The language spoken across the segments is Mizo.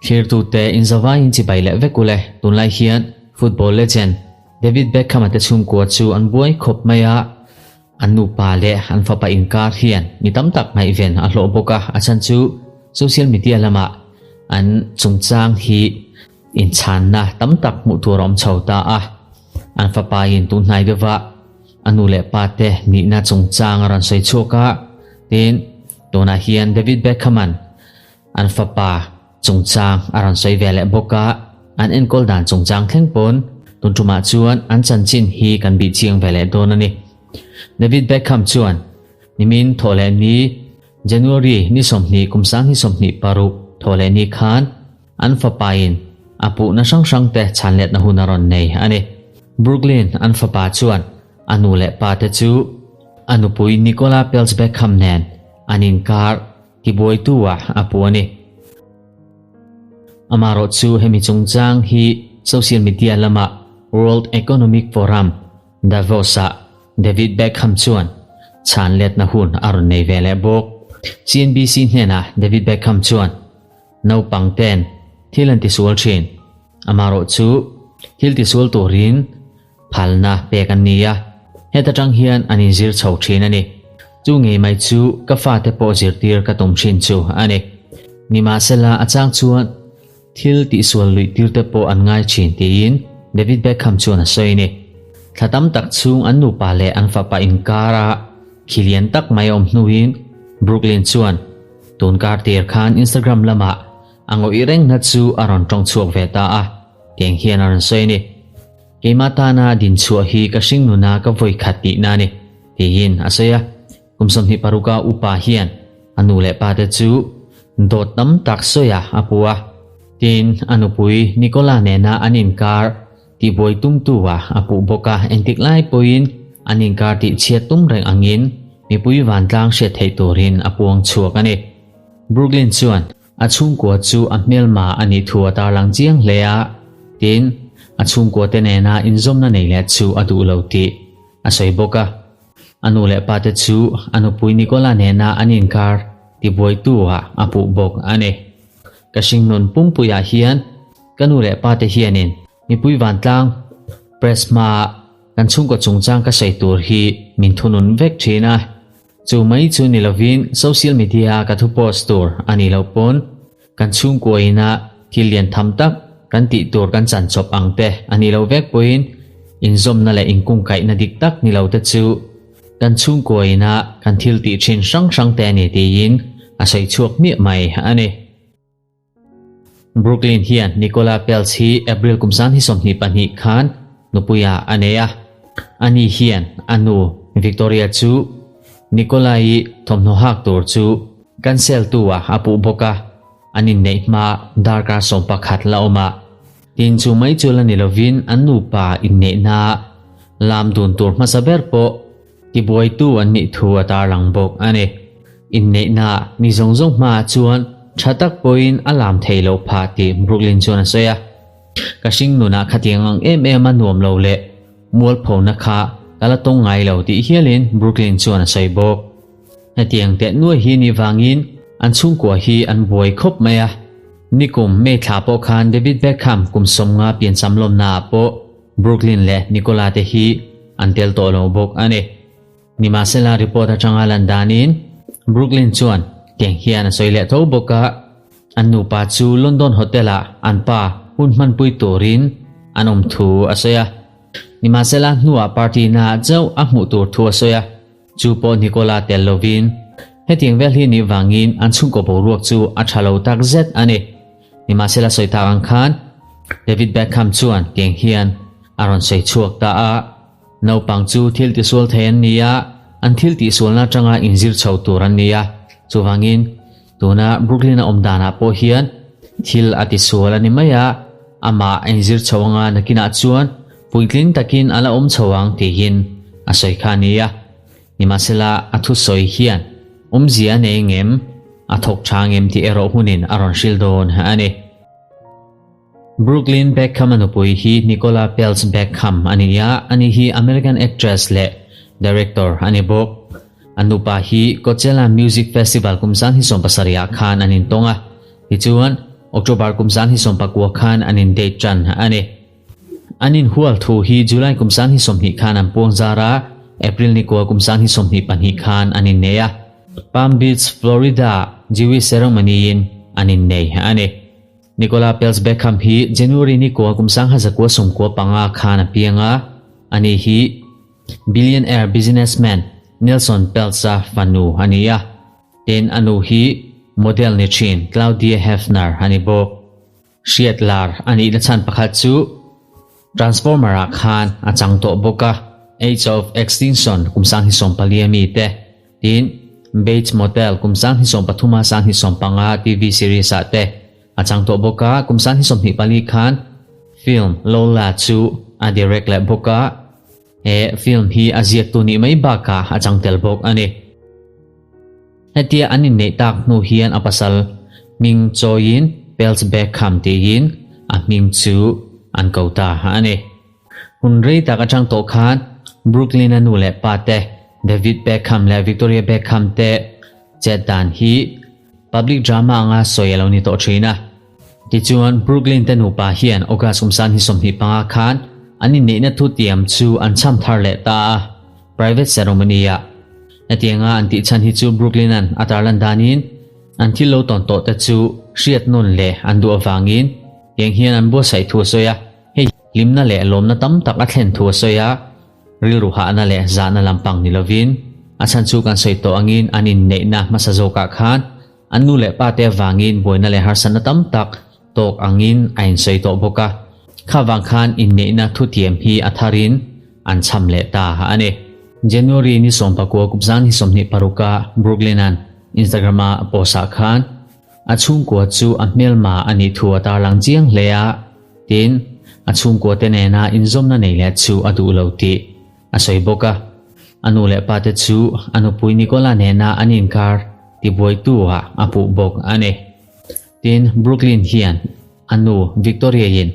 Thlirtute inzavaiin chibai leh vek ule. Tunlai hian football legend David Beckham-a te chhungkua chu an buai khawp mai a, an nupa leh an fapa inkar hian mi tam tak ngaihven a hlawh bawk a, a chhan chu social media lamah an chungchang hi inchhanna tam tak hmuh tur a awm chho ta a, an fapain tunhnai deuhva a nu leh pa te nihna chungchang a rawn sawi chhuak a, tin tunah hian David Beckham-a'n An fapa chungchang a rawn sawi ve leh bawk a, an enkawl dan chungchang thleng pawn tun tumah chuan an chanchin hi kan bih chiang ve leh dawn a ni. David Beckham chuan nimin thawhleh ni January ni 20 kum 2026 thawhleh ni khan an fapain a puhna hrang hrang te chhan letna hun a rawn nei a ni. Brooklyn an fapa chuan a nu leh pa te chu a nupui Nicola Peltz Beckham nen an inkar Tibuaitu ah a pu a ni. Amarawh chu hemi chungchang hi social media lama World Economic Forum, Davos ah David Beckham chuan chhan letna hun a rawn nei ve leh bawk. CNBC hnenah David Beckham chuan, Naupang ten thil an tisual thin. Amarawh chu thil tisual turin Phalna pek an ni a, heta tang hian an inzir chho thin a ni. Chu ngei mai chu ka fate pawh zirtir ka tum thin chu a ni. Nimahsela a chang chuan thil tihsual luih tir te pawh an ngai thin tiin David Beckham chuan a sawi a ni. Thla tam tak chhung an nupa leh an fapa inkara khi lian tak mai a awm hnuin Brooklyn chuan tun kar tir khan Instagram lamah a ngawih rengna chu a rawn tawng chhuak ve ta a, tiang hian a rawn sawi a ni. Keimah tana dinchhuah hi ka hring nuna ka vawi khat tihna a ni, tiin a sawi a. Kum 26 a upa hian a nu leh pate chu dawt tam tak sawi a a pu a. Tin, a nupui Nicola nena an inkar tihbuai tumtu ah a puh bawk a, engtik lai pawhin an inkar tihchhiat tum reng angin mipui vantlang hriat theih turin a puang chhuak a ni. Brooklyn chuan A chhungkua chu a hmelma a nih thu a tarlang chiang hle a, tin, a chhungkuate nena inzawmna nei leh chu a duh lo tih a sawi bawk a. A nu leh pate chu a nupui Nicola nena an inkar tibuaitu ah a puh bawk a ni. Ka hringnun pumpuiah hian ka nu leh pate hianin mipui vantlang press hmaa kan chhungkaw chungchang ka sawi tur hi min thunun vek thin a. Chu mai chu ni lovin social media a ka thu post tur a nih loh pawn kan chhungkua ina thil lian tham tak kan tih tur kan chan chawp ang te a nih loh vek pawhin inzawmna leh inkungkaihna dik tak ni lo te chu kan chhungkua ina kan thil tih thin hrang hrang te a ni tiin a sawi chhuak hmiah mai a ni. Brooklyn hian Nicola Peltz hi April kum 2022 khan nupuiah a nei a. Ani hian a nu Victoria chu Nicola-i thawmhnaw hak tur chu cancel tu ah a puh bawk a, an inneih hma darkar 11 la awm a. Tin chu mai chu la ni lovin an nupa inneihna lam dun tur hmasa ber pawh Tibuaitu an nih thu a tarlang bawk a ni. Inneihna mi zawng zawng hmaah chuan tha tak pawhin a lam thei loh phah tih Brooklyn chuan a sawi a. Ka hring nunah khatiang ang em em a nuam lo leh mualphona kha ka la tawng ngai lo tih hialin Brooklyn chuan a sawi bawk. Hetiang teh nuai hi nih vangin an chhungkua hi an buai khawp mai a. Nikum May thla pawh khan David Beckham kum 50 piancham lawmnaah pawh Brooklyn leh Nicola te hi an tel tawh lo bawk a ni. Nimahsela report atanga lan danin Brooklyn chuan tiang hian a sawi leh tho bawk a, an nupa chu London hotel ah an pa hun hmanpui turin an awm thu a sawi a. Nimahsela hnuah party naah chauh a hmuh tur thu a sawi a, chu pawh Nicola tel lovin hetiang vel hi nih vangin an chhungkaw boruak chu a tha lo takzet a ni. Nimahsela sawi tak ang khan David Beckham chuan tiang hian a rawn sawi chhuak ta a, Naupang chu thil tisual thei an ni a, an thil tihsualna atanga inzir chho tur an ni a, chuvangin tuna Brooklyn a awm danah pawh hian thil a tisual a ni mai a, amah a inzir chho anga nakinah chuan puitling takin a la awm chho ang tihin a sawi kha a ni a. Nimahsela a thusawi hian awmzia a nei ngem, a thawk tha ngem tih erawh hunin a rawn hrilh dawn a ni. Brooklyn Beckham a nupui hi Nicola Peltz Beckham a ni a, ani hi American actress leh director a ni bawk. An nupa hi Coachella Music Festival kum 2017 ah khan an intawng a, tichuan October kum 2019 khan an in date tan a ni. An inhual thu hi July kum 2020 khan an puang zar a, April ni kua kum 2022 khan an innei a. Palm Beach, Florida Jewish ceremony in an innei a ni. Nicola Peltz Beckham hi January ni kua kum 1995 khan a piang a, ani hi billionaire businessman Nelson Peltz-a fanu a ni a. Tin, a nu hi model ni thin Claudia Hefner a ni bawk. Hriat lar a nihna chhan pakhat chu Transformer-ah khan a chang tawh bawk a, Age of Extinction kum 2014 a mi te, tin Bates Motel kum 2013 a 2015 TV series-ah te a chang tawh bawk a, kum 2024 khan film Lola chu a direct leh bawk a, he film hi a ziaktu nih mai bakah a chang tel bawk a ni. Hetia an inneih tak hnu hian a pasal hming chawiin Peltz Beckham tiin a hming chu an ko ta a ni. Hun rei tak atang tawh khan Brooklyn-a nu leh pa te David Beckham leh Victoria Beckham te chet dan hi public drama anga sawi a lo ni tawh thin a. Tichuan Brooklyn te nupa hian August kum 2025 khan an inneihna thutiam chu an cham thar leh ta a, private ceremony-ah. Hetianga an tih chhan hi chu Brooklyn-a'n a tarlan danin an thil lo tawn tawh te chu hriat nawn leh an duh avangin heng hian an buatsaih thu a sawi a, hei hlimna leh lawmna tam tak a thlen thu a sawi a, rilru hahna leh zahna lampang ni lovin a chhan chu kan sawi tawh angin an inneihna hmasa zawkah khan an nu leh pa te avangin buaina leh harsatna tam tak tawk angin a insawi tawh bawk a, kha vang khan inneihna thutiam hi a tharin an cham leh ta a ni. January ni 19 kum 2026 a Brooklyn-a'n Instagram-a a post-ah khan a chhungkua chu a hmelma a nih thu a tarlang chiang hle a, tin, a chhungkua te nena inzawmna nei leh chu a duh lo tih a sawi bawk a. A nu leh pa te chu a nupui Nicola nena an inkar tibuaitu ah a puh bawk a ni. Tin, Brooklyn hian a nu Victoria-in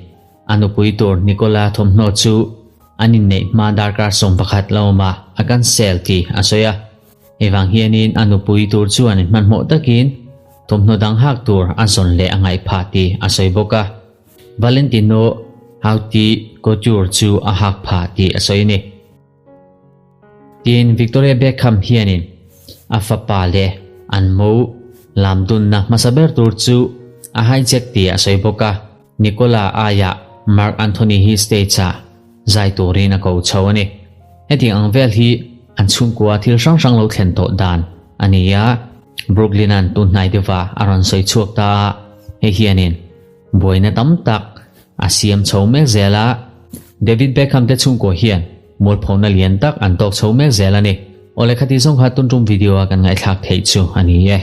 a nupui tur Nicola thawmhnaw chu an inneih hma darkar 11 la awm a, a cancel tih a sawi a. Hei vang hianin a nupui tur chuan hmanhmawh takin thawmhnaw dang hak tur a zawn leh a ngaih phah tih a sawi bawk a. Valentino Haute Couture chu a hak phah tih a sawi a ni. Tin, Victoria Beckham hianin a fapa leh an mo lam dunna hmasa ber tur chu a hijack tih a sawi bawk a, Nicola aiah Marc Anthony hi stage-ah zai turin a ko chho a ni. Hetiang ang vel hi an chhungkua thil hrang hrang lo thlen tawh dan a ni a, Brooklyn-a'n tun hnai deuhva a rawn sawi chhuak ta a, hei hianin Buaina tam tak a siam chho mek zel a, David Beckham te chhungkua hian mualphona lian tak an tawk chho mek zel a ni. Awle khati zawng kha tun tum video a kan ngaihthlak theih chu a ni e.